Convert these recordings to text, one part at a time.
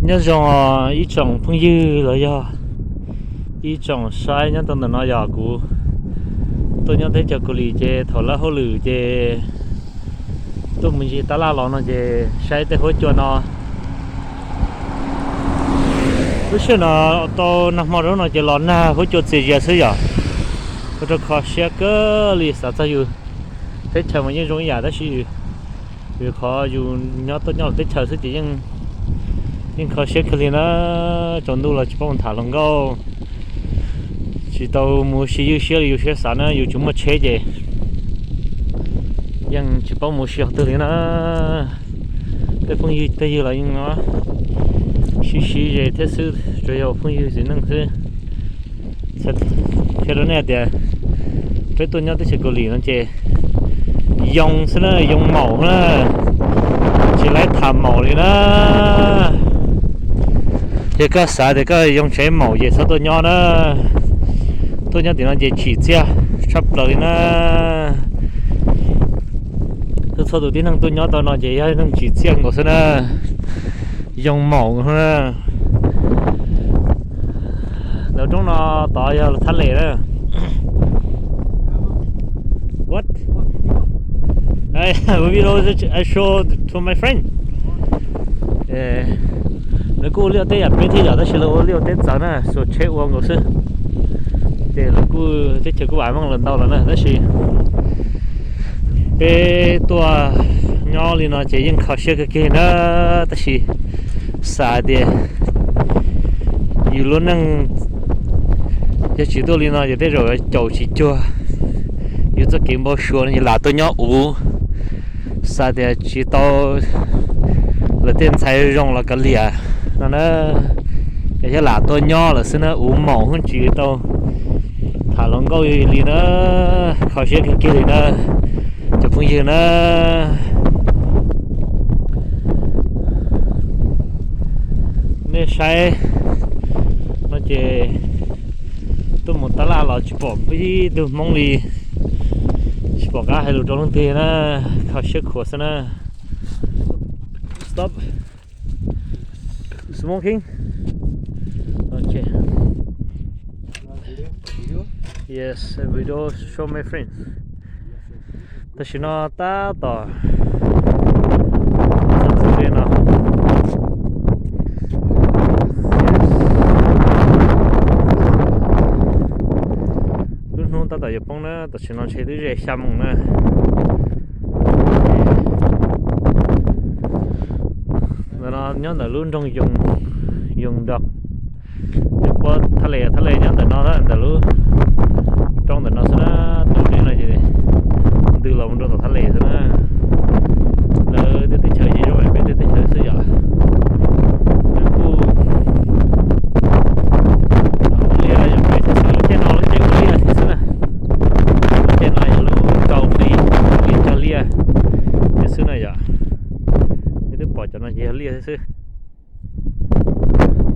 Nyob zoo ib tsoom phooj ywg los yog ib tsoom saib nyob rau ntawm no, yog kuv tuaj nyob teb chaws Kaus Lim ces thaum lawv hauj lwm ces tuaj mus ncig tab laj los no ces saib tej huab cua no. Lub sij hawm no tau nag hmo rau no ces los nag huab cua txias zias xwb yom. Ua rau kho siab kawg li, xav txog yus teb chaws mas yeej zoo ib yam tab sis vim qhov yus nyob tuaj nyob lub teb chaws xwb ces yeej kho siab kawg li na. Tsaus ntuj los tsis paub mus tham hluas nkauj, tsis tau mus ua si ywj siab li yus siab xav na. Yus tsis muaj tsheb ces yeej tsis paub mus ua si qhov twg li na. Tej phooj ywg tej ywg los yeej nyob sib sib ze thiab xwb, tsuas yog phooj ywg txiv neej xwb. Qhia rau nej tias peb tuaj nyob teb chaws Kaus Lim no ces yoo xwb na, yoo maum na, tsis laib tham maum li na. Yog koj xav tias koj yoo tsheb maum ces txhob tuaj nyob na. Tuaj nyob tim no ces tsim txiaj tshaj plaws li na. Txhua txhua tus tib neeg tuaj nyob tau no ces yog neeg tsim txiaj nkaus xwb na. Yoo maum na. Lawv roob no tod yog thaj les na. What? I, video that I show to my friend. Lawv kuj ua liaj ua teb yam peb thiab yom, tab sis lawv ua liaj ua teb txawv na, xuas tsheb ua nkaus xwb. Ces lawv kuj teb chaws kuj vam meej lawm ntau lawm na, tab sis peb tuaj nyob li no ces yeej kho siab kawg kiag na. Tab sis xav tias yus lub neej yog tsis tuaj li no ces tej zaum caum tsis cuag yus txoj kev npau suav no ces lam tuaj nyob uv. Xav tias tsis tau lawv tej ntxhais zoo los kav liam no na, yog lam tuaj nyob lawm xwb na, uv maum hwj tsis tau tham hluas nkauj li na. Kho siab kiag kiag li na cov phooj ywg na. Nej saib no ces tuaj mus tab laj los tsis pom ib tug Hmoob li, tsis pom qab hais lus rau leej twg na, kho siab khuav xwb na. Stop smoking. Okay. Yes, I will show my friends. Tam sim no tab tom txog tus tsev no. Lub hnub tab tom yuav poob na, tam sim no ntshe twb ze xya moos na. Ntawm no nyob ntawm lub nroog Yoos Dog, nws puab thaj les, thaj les nyob ntawm no, ntawm lub roob ntawm no xwb na. Tus dej no ces ntws los mus rau tom thaj les xwb na. Lawv tej teb chaws ces zoo li peb tej teb chaws xwb yom. Lawv kuj ua liaj yom, peb txhua lub caij no lub caij ua liaj thiab xwb na. Lub caij no yog lub rau hli, hli cog liaj thiab xwb na yom. Peb twb pom cov no ces yog liaj thiab xwb.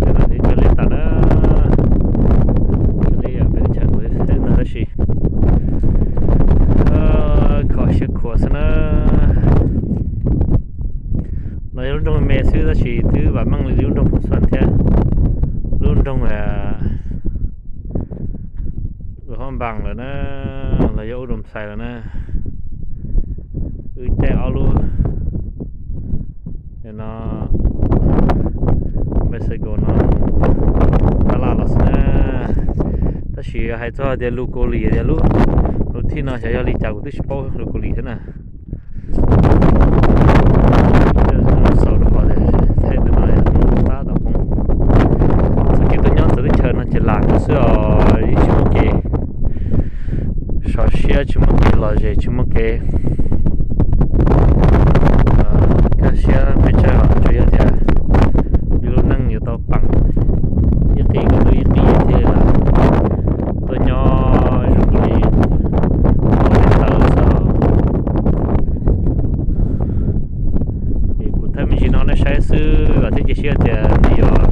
Cov no ces cog liaj tas na. Cog liaj yog peb chaw ntawd tab sis kho siab khuav xwb na. No yog lub nroog me xwb tab sis twb vam meej li lub nroog Phoos Xas thiab lub nroog Luas Hab Npaas lawm na, los yog Ub Doo Xais lawm na. Wb caij ob lub no, bicycle no tab laj los xwb na. Tab sis hais txog tias lus Kaus Lim tias lub, lub thij no xyov yog li cas kuv twb tsis paub lus Kaus Lim thiab na. Xaus rau qhov tias thaij ntawm no yog tab tom poob. Txoj kev tuaj nyob txawv teb chaws no ces lam xwb os, yeej tsis muaj kev sov siab, tsis muaj kev lom zem, tsis muaj kev kaj siab pes tsawg, tsuas yog tias yus lub neej yuav tau peem ib qis kom tau ib qis thiaj li lam tuaj nyob zoo li tau xwb. Es kuv thaij me ntsis no nej saib xwb, vam thiab cia siab tias nej yuav